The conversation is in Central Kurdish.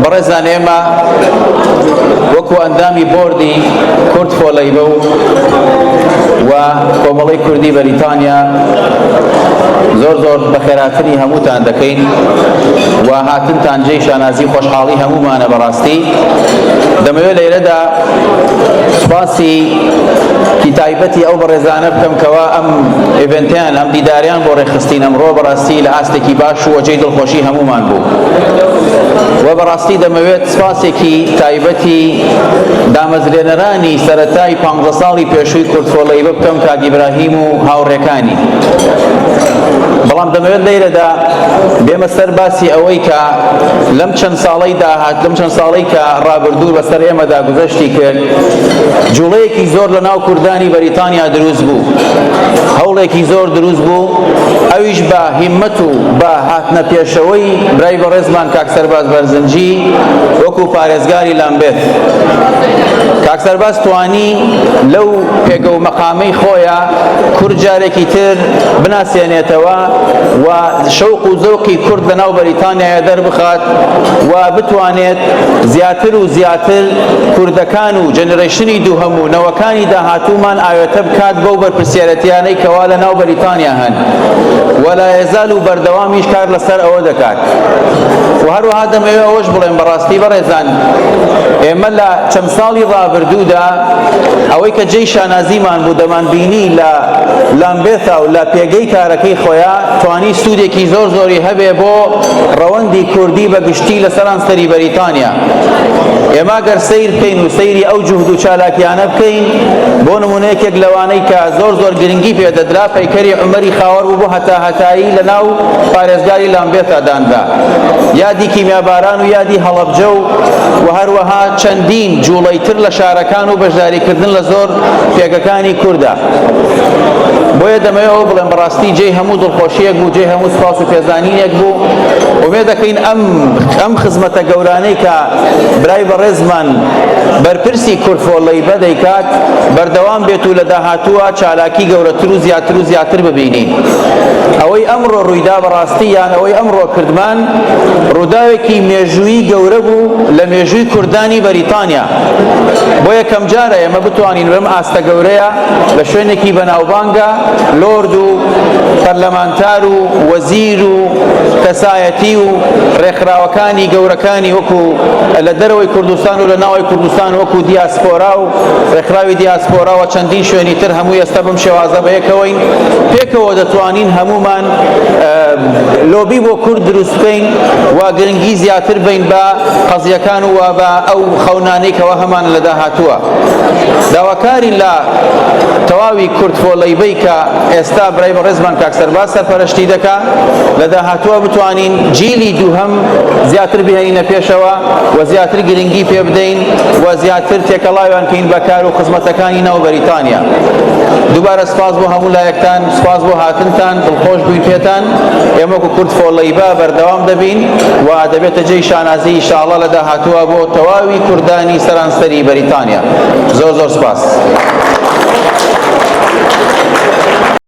بەڕێزان ئێمە وەکو ئەندامی بۆردی کورد فۆر لەیبە و و کۆمەڵەی کوردی بەریتانیا زۆر زۆر بەخێراتنی هەمووتان دەکەین و هاتنتان جێی شانازی خۆشحاڵی هەموومانە. بەڕاستی دەمەوێت لێرەدا سوپاسی کی تایبەتی ئەو بەڕێزانە بکەم کەوا ئەم event یان، ئەم دیداریان بۆ ڕێکخستین ئەمڕۆ. بەڕاستی لە ئاستێکی باش و جێی دڵخۆشی هەمومان بوو. و بەڕاستی دەمەوێت سپاسێکی تایبەتی دامەزرێنەرانی سەرەتای 15 ساڵی پێشووی کورد فۆر لەیبە بکەم، کاک ئیبراهیم و هاوڕێکانی. بەڵام دەمەوێت لێرەدا بێمە سەر باسی ئەوەی کە لەم چەند ساڵەی داهات، لەم چەند ساڵەی کە ڕابردوو بەسەر ئێمەدا گوزەشتی کرد، جوڵەیەکی زۆر لە ناو کوردانی بەریتانیا دروست بوو، هەوڵێکی زۆر دروست بوو، ئەویش بە هیمەت و بە هاتنە پێشەوەی برای بەڕێزمان کاک سەرباز بەرزنجی وەکو پارێزگاری لامبێت. کاک سەرباز توانی لەو پێگە و مەقامەی خۆیە کورد جارێکی تر بناسێنێتەوە و شەوق و زەوقی کورد لەناو بەریتانیایە دەربخات و بتوانێت زیاتر و زیاتر کوردەکان و generation ی دووهەم و نەوەکانی داهاتوومان ئاوێتە بکات بەو بەرپرسیارەتیانەی کەوا لە ناو بەریتانیا هەن و لا یزال و بەردەوامیش کار لەسەر ئەوە دەکات. و هەروەها دەمەوێت ئەوەش بڵێم، بەڕاستی بەڕێزان، ئێمە لە چەند ساڵی ڕابردوودا ئەوەی کە جێی شانازیمان بوو دەمانبینی لە لامبێثا و لە پێگەی کارەکەی خۆیان توانی سوودێکی زۆر زۆری هەبێ بۆ ڕەوەندی کوردی بە گشتی لە سەرانسەری بەریتانیا. ئێمە گەر سەیر بکەین و سەیری ئەو جوهد و چالاکیانە بکەین، بۆ نمونە یەکێک لەوانەی کە زۆر زۆر گرنگی پێدەدرا پەیکەری عومەری خاوەر بوو بۆ هەتا هەتایی لە ناو پارێزگاری لامبێثا دانرا، یادی کیمیاباران و یادی هەڵەبجە و و هەروەها چەندین جوڵەی تر لە شارەکان و بەشداریکردن لە زۆر پێگەکانی کوردە. بۆیە دەمەوێت ئەوە بڵێم، بەڕاستی جێی هەموو دڵخۆشیەک بوو، جێی هەموو سوپاس و پێزانینێک بوو. ئومێد دەکەین ئەم ئەم خزمەتە گەورانەی کە برای بەڕێزمان بەرپرسی کورد فۆر لەیبە دەیکات بەردەوام بێت و لە داهاتووە چالاکی گەورەتر و زیاتر و زیاتر ببینین. ئەوەی ئەمڕۆ ڕوویدا بەڕاستی، یان ئەوەی ئەمڕۆ کردمان، ڕووداوێکی مێژوویی گەورە بوو لە مێژووی کوردانی بەریتانیا. بۆ یەکەم جارە ئێمە بتوانین بەم ئاستە گەورەیە لە شوێنێکی بەناوبانگە لۆرد و پەرلەمانتار و وەزیر و کەسایەتی و ڕێکخراوەکانی گەورەکانی وەکو لە دەرەوەی کوردستان و لە ناوەی کوردستان وەکو دیاسپۆرا و ڕێکخراوی دیاسپۆرا و چەندین شوێنی تر هەموو ئێستا بەم شێوازە بەیەکەوەین، پێکەوە دەتوانین هەمومان لۆبی بۆ کورد دروست بکەین و گرنگی زیاتر بین بە قەزیەکان و بە ئەو خەونانەی کەوا هەمان لە داهاتووە. داواکارین لە تەواوی کورد فۆر لەیبەی کە ئێستا برای بەڕێزمان کاک سەرباز سەرپەرشتی دەکا، لە داهاتووە بتوانین جیلی دووهەم زیاتر بهێنینە پێشەوە و زیاتر گرنگی پێ بدەین و زیاتر تێکەڵاویان کەین بە کار و خزمەتەکانی ناو بەریتانیا. دووبارە سپاس بۆ هەموو لایەکتان، سپاس بۆ هاتنتان، دڵخۆش بووین پێتان. ئێمە وەکو کورد فۆر لەیبە بەردەوام دەبین و دەبێتە جێی شانازی ئیشاڵڵا لە داهاتووە بۆ تەواوی کوردانی سەرانسەری بەریتانیا. زۆر زۆر سپاس.